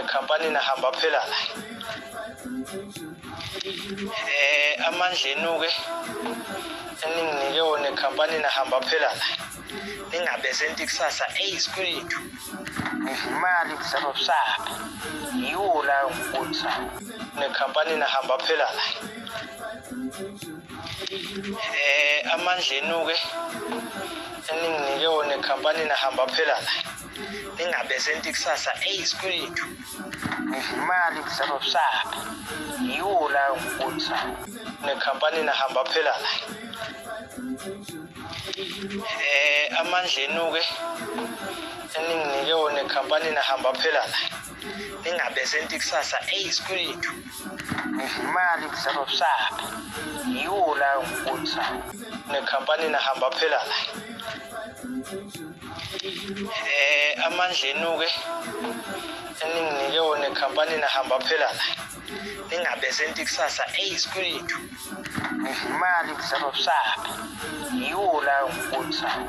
Nekhampanini ahamba phela la. Amandla enu-ke eninginike wona ekhampanini ahamba phela la. Ningabe senti kusasa eyisikweletu. Ngisho imali kusababusaphi. Yiwo la ngikubonisayo. Nekhampanini ahamba phela la. Amandla enu-ke eninginike wona ekhampanini ahamba phela la. Ningabe senti kusasa eyisikweletu. Ngisho imali kusababusaphi. Yiwo la ngikubonisayo. Nekhampanini ahamba phela la. Amandla enu-ke eninginike wona ekhampanini ahamba phela la. Ningabe senti kusasa eyisikweletu. Ngisho imali kusababusaphi. Yiwo la ngikubonisayo. Nekhampanini ahamba phela la. Amandla enu-ke eninginike wona ekhampanini ahamba phela la. Ningabe senti kusasa eyisikweletu. Ngisho imali kusababusaphi. Yiwo la ngikubonisayo.